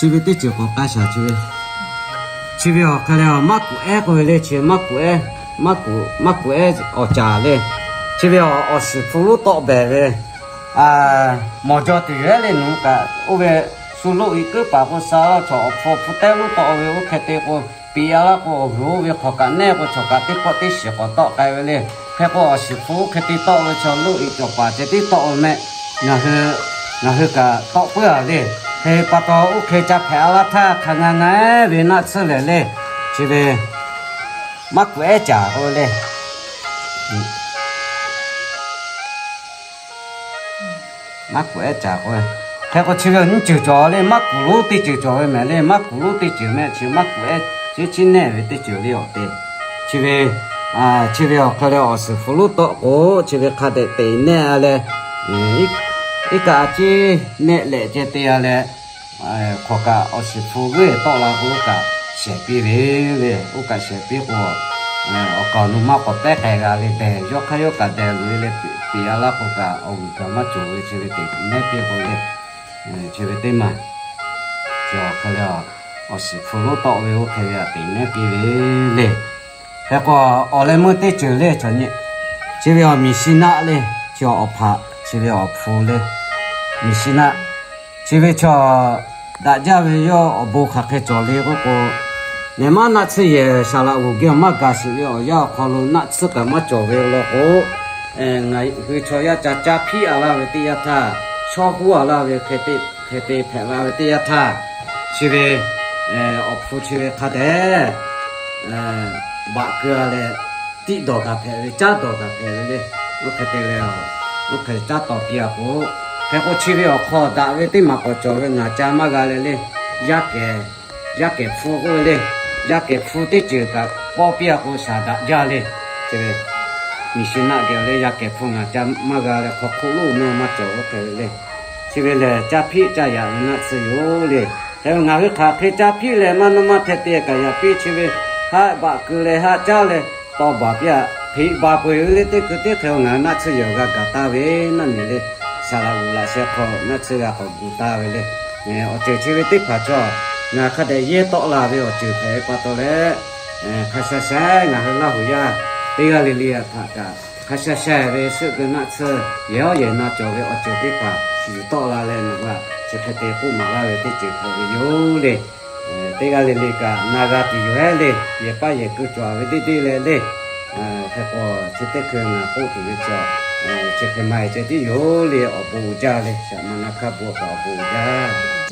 Chi ve teˇ ceuˬ k'awꞈ k'ai shaˍ chi ve. Chi ve awˬ hk'e leh, maˇ kuˬ ehˉ k'oˆ ve le, chi maˇ kuˬ ehˉ, maˇ kuˬ, maˇ kuˬ ehˉ awˬ caˍ le. Chi ve awˬ, awˬ shiˍ hpu lonˉ tawˆ behˬ ve, mawˬ jaw tuˬ yoˬ ehˉ le nawˬ hui kaꞈ, oˇ ve shu loˆ iꞈ kuiˉ paˍ k'o sha laˇ chaw awˬ hpu hpu tehˉ lonˉ tawˆ ve oˇ hk'e te k'o, piꞈ a laˇ k'o awˬ g'uiˬ oˇ ve hk'awꞈ kaꞈ nehˇ k'o chaw kaꞈ teˇ pawˆ teˇ shiˍ k'awꞈ tawˆ k'ai ve le. Hk'e k'o awˬ shiˍ hpu oˇ hk'e te tawˆ ve chaw loˆ iꞈ cawˬ paˍ ceh tiˉ tawˆ ve meh. Ngaˬ hui, ngaˬ hui kaꞈ tawˆ puiˉ a le. Hk'e pa taw oˇ hk'e ca hpehꞈ a laˇ htaˇ hk'a nga nga ve naˆ tsuhˇ lehˬ le. Chi ve maˇ kuˬ ehˉ caˍ k'oˆ ve le. Maˇ kuˬ ehˉ caˍ k'oˆ ve. Hk'e k'o chi ve awˬ nyiˇ ceuˬ cawˬ le, maˇ kuˬ lonˉ teˇ ceuˬ cawˬ ve mehˍ le, maˇ kuˬ lonˉ teˇ ceuˬ meh chi maˇ kuˬ ehˉ chi chiˉ nehˇ ve teˇ ceuˬ le awˬ te. Chi ve, chi ve awˬ hk'e leh awˬ shiˍ hpu lonˉ tawˆ k'o, chi ve hk'a dehꞈ teꞈ nehˇ a leh, iˉ kaˆ a ciˉ nehˆ lehꞈ ceh te a leh, hk'awꞈ kaꞈ awˬ shiˍ hpu g'euˆ tawˆ la k'o oˇ kaꞈ shehˍ piˇ ve le. Oˇ kaꞈ shehˍ piˇ k'o, awˬ kaˍ awˬ nu maˇ k'awꞈ pehˉ k'ai g'a le tehꞈ, yawˇ hk'aˇ yawˇ kaꞈ dehꞈ loꞈ e leh piꞈ a laˇ k'o kaꞈ awˬ g'uiˬ kaꞈ maˇ cawˬ ve chi ve teꞈ nehˇ piˇ k'o le. Chi ve teˇ maˬ, chi awˬ hk'e leh, awˬ shiˍ hpu lonˉ tawˆ ve oˇ hk'e ve a teꞈ nehˇ piˇ ve le. Hk'e k'o, awˬ leh meuˇ teˇ ceuˬ le chaw nyi, chi ve awˬ miˬ shi naˆ le, chi awˬ hpaꞈ, chi ve awˬ hpu le, miˬ shi naˆ, chi ve chaw daꞈ jaˇ ve yawˇ awˬ bon hk'aˬ hk'e cawˬ le k'oˆ k'o, nehˬ maˇ naˆ tsuhˇ yehˬ saˍ laꞈ g'oˬ geh maˇ gaˬ shiˍ ve awˬ yanˇ awˬ hk'aw lo naˆ tsuhˇ kaꞈ maˇ cawˬ ve law k'o, ngaˬ hui chaw yaˇ ca caˇ hpiˆ a laˇ ve teˇ yanˇ htaˇ, shawˉ huˉ a laˇ ve hk'e te hpehꞈ la ve teˇ yanˇ htaˇ, chi ve awˬ hpu chi ve hk'a dehꞈ baꞈ keu a leh, tiˆ dawˬ gaˬ hpehꞈ ve, caˉ dawˬ gaˬ hpehꞈ ve le. Oˇ hk'e te leh, oˇ hk'e caˉ tawˍ piˇ a k'o, hk'e k'o chi ve awˬ hk'aw daꞈ ve teˇ maˬ k'awꞈ cawˬ ve ngaˬ ca maˇ g'a leh le. Yaˇ kehˬ, yaˇ kehˬ hpu k'oˆ ve le. Yaˇ kehˬ hpu teˇ ceuˬ kaꞈ pawˇ piˇ a k'o shaˍ daꞈ jaˇ le. Chi ve miˬ shi naˆ geh le yaˇ kehˬ hpu ngaˬ ca maˇ g'a leh hk'aw hk'oˆ lo meh maˇ cawˬ oˇ hk'e ve le. Chi ve lehˬ caˇ hpiˆ caˇ yaꞈ ve naˆ tsuhˇ yoˬ le. Hk'e ngaˬ hui hk'aˬ hk'e caˇ hpiˆ leh maˇ nuˇ maˇ hpehꞈ te kaꞈ yaꞈ piˇ chi ve, haˆ baꞈ keu leh haˆ caˉ leh tawˇ baˬ piˇ a, hpeꞈ baˬ peuˬ ve le teˇ hkui teˇ hk'e ngaˬ hui naˆ tsuhˇ yehˬ g'a gaˬ taˍ ve naˆ miˬ le. Saˍ laꞈ g'oꞈ laꞈ sheh hk'aw naˆ tsuhˇ g'a k'awꞈ gu taˍ ve le. Awˬ ceuˬ chi ve teˇ hpaˍ chaw ngaˬ hk'a dehꞈ yehˇ tawˆ la ve awˬ ceuˬ hpehꞈ ve pa taw leh, hk'a sha sha ngaˬ hui Laˇ huˍ yaˇ teˇ g'aˇ le le htaꞈ kaꞈ hk'a sha sha ve suhˆ geu naˆ tsuhˇ yehˬ awˉ yehˬ na cawˬ ve awˬ ceuˬ teˇ hpaˍ yuˬ tawˆ la leh nawˬ hui chi hk'e te k'oˆ maˍ laˇ ve teˇ ceuˬ hpehꞈ ve yoˬ le. Teˇ g'aˇ le le kaꞈ na g'a tuˬ yoˬ hehˉ le. Yehˬ paˇ yehˬ keu cawˬ ve deˇ deˇ leh le. Hk'e k'o chi teˇ hkui ngaˬ k'oˆ tuˬ ve chaw chi hk'e maˇ heˆ ceh tiˉ yoˬ le. Awˬ bon uiˍ jaˇ le. Shaꞈ ma na hkaˇ bon kaꞈ awˬ bon uiˍ jaˇ.